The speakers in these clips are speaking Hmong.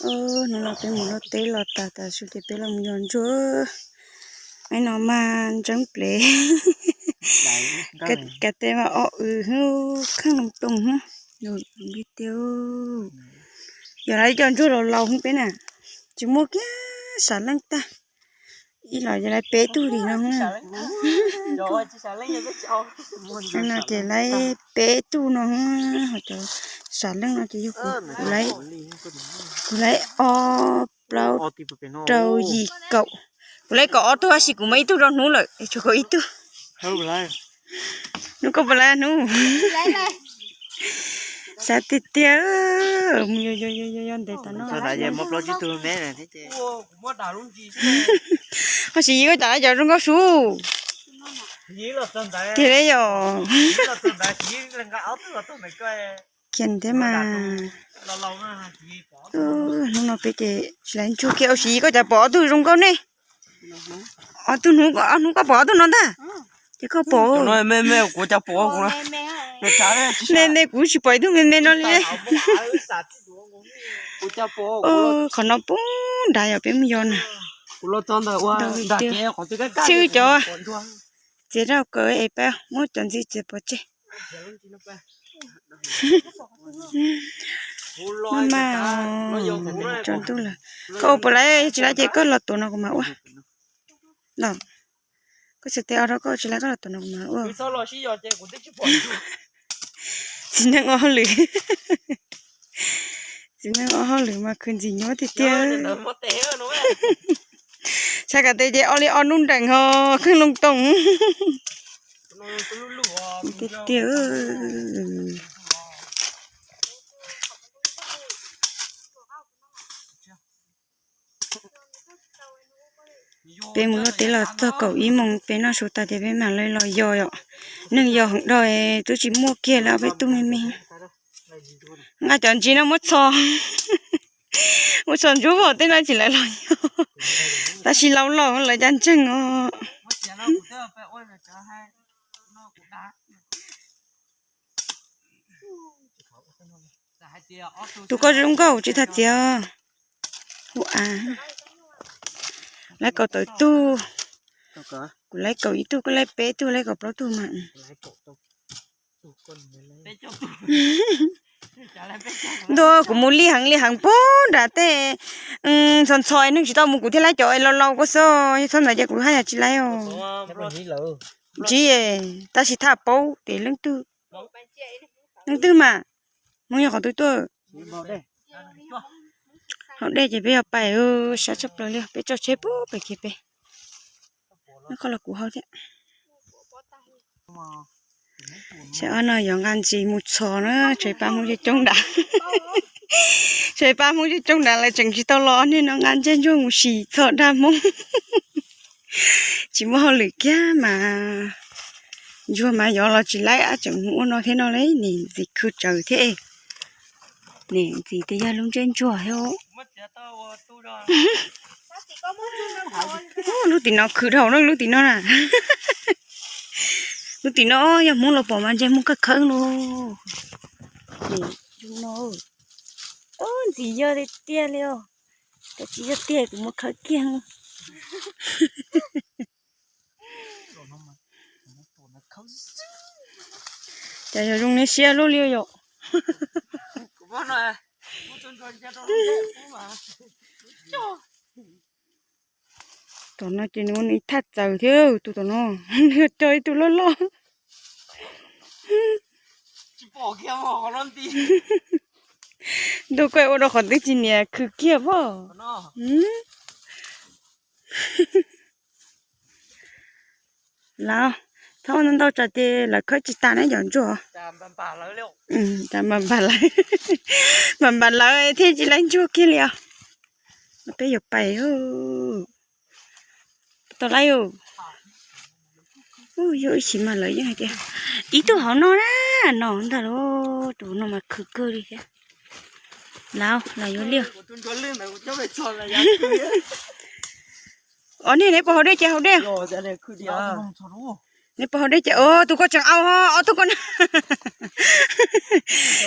Hnub no peb mus luaj teb los tas tas su ces peb los mus yos ntsuag. Aib no mas ntseeb plev. Kav teb mas o w hwb, kheej loo toom hwb. Yog lawv cov ntsuag laus laus hwb peb na, tsis muaj kiag sam leej tag. Ib los yog lawv peb tug li no. No ces lawv peb tug no, ho cov sam leej no ces yog kuv, kuv lawv ob plaub rau yim kaum. Kuv lawv kaum ob tug tab sis kuv muaj ib tug rau hnub lawm es tshuav kuv ib tug. Hnub koj puas lawv hnub? Xav tiag tiag, mus yos yos yos ntev tas no. Ho Siv Yis koj cov cov zoo nkauj su tiag li yom. Khian thiab mas. Hnub no peb ces tsis lawv ntsuag kiag. Au Siv Yis koj cov pom ob tug zoo nkauj ne. Ob tug hnub, ob hnub koj pom ob tug no ntag. Ces koj pom, me me kuv tsis pom ib tug me me no li. Qhov no poob nrad yog peb mus yos na. Xwb cov txiav rau kaw es peb muab cov ntxiv txiav pov tseg. Maj maj, tsaus ntuj lawm. Koj ua puas lawv tsis lawv ces koj los tuav no kuv mam ua. Los, koj txiav tes o rau koj tsis lawv koj los tuav no kuv mam ua. Txiv neej ob hauj lwm, txiv neej ob hauj lwm mas khwv ntxim nyuaj tiag tiag. Tshaj kav tes ces o li o nub nreem ho kheej loo toom tiag tiag. Peb mus luaj teb los txog kaum ib moos peb noj su tas ces peb mam li los yos yom. Neeg yos heev dhau twb tsis muaj kiag li, peb tug me me. Nqa cov ntsis no muab txhos, muab txhos ntsuab vog tej no tsis lawv los yos. Tab sis laus laus lawv cas ntseeg os. Tus koj zoo nkauj tsis tag txiav. Hu a, lawv kaum tawm tug, kuv lawv kaum ib tug, koj lawv peb tug, lawv kaum plaub tug mas. Ntuj, kuv mus lij heev lij heev pog nram tej ntxhov ntxhov neeg tsis tau mus, kuv thiaj laib cov laus laus koj xwb, yog txhob ntawd ces kuv haj yam tsis laib os. Ntsib, tab sis thaj paub tias leej twg, leej twg mas, Hmoob yog qhov twg tuaj. Haus dej ces peb yog pais sab tshaj plaws li, peb tso tsheb pub pem kiag peb. Noj koj los kuv haus thiab. Sawv daws no yuav nqa ntsis mus txhos na, tshuav pab Hmoob coob coob nrad. Tshuav pab Hmoob coob coob nrad lawv tseem tsis tau los, niaj no nqa ntsej ntsuag mus sim txhos dag Hmoob. Tsis muaj hauj lwm kiag mas, ntsuag mas yuav los tsis laib, tseem mus ua no thiab no li, niam ntxim khwv tsawv thiab. Niam ntxim tias yog lub ntsej ntsuag thiab. Lub tim no khwv dhau na, lub tim no na. Lub tim no yog Hmoob los pom mas ntsej muag khawb khawb lauj. Ntxim yog tiag tiag li os. Cov tsis yog tiag kuv muab khawb kiag. Cas yog zoo li siab lub li yom. Tom no ces nws ua nws ib thaj txawv thiab, tus tom no nws cog ib tug loj loj. Ntuj, koj ua rau qhov twg tsis niam khwv kiag pob. Lawv thaub ntau ntau tsam ces lawv khawb tsis tas na cov ntsuag. Cas npam npam lawv, npam npam lawv thiaj tsis laib ntsuag kiag li os. Peb yuav pais tau laib. Yog ib sim mas lawv yeej hais tias ib tug hauv no na, no ntag lauj, tus no mas khwv kawg li thiab. Lawv, lawv yuav liaj. Os, nej, nej puas haus dej ces haus dej. Neb puas haus dej ces, o, tus koj tseem au ho, ob tug koj na.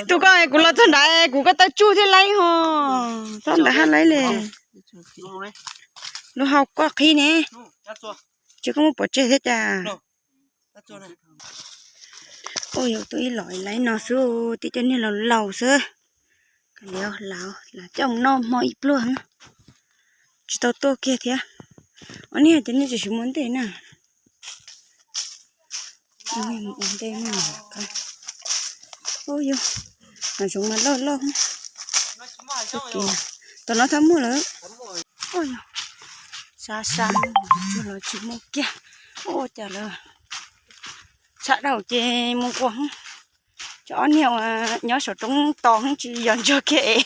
Tus koj kuv los txog nrad kuv koj tawb tsuj thiab laib ho. Txog nrad haj laib li. Lub hau koj qhib ne. Tsis koj muab pov tseg thiab cas. Ua yog tus ib los laib no xwb, tib cov niag laus laus xwb. Kav liam, lam coj mus noj hmo ib pluag. Tsis tau tuaj kiag thiab. Ob niag ces nej tsis muaj ntej na. Ua ntej no. Ub yog, hav zoov mas loj loj. Tom no txhob muaj lawm. Ub yog, sab sab, los tsis muaj kiag. Ua cas lawm, tshaj dhau ces mus nquas. Cov ob niag uas nyob saum roob tos tsis yog ntsuag kiag es.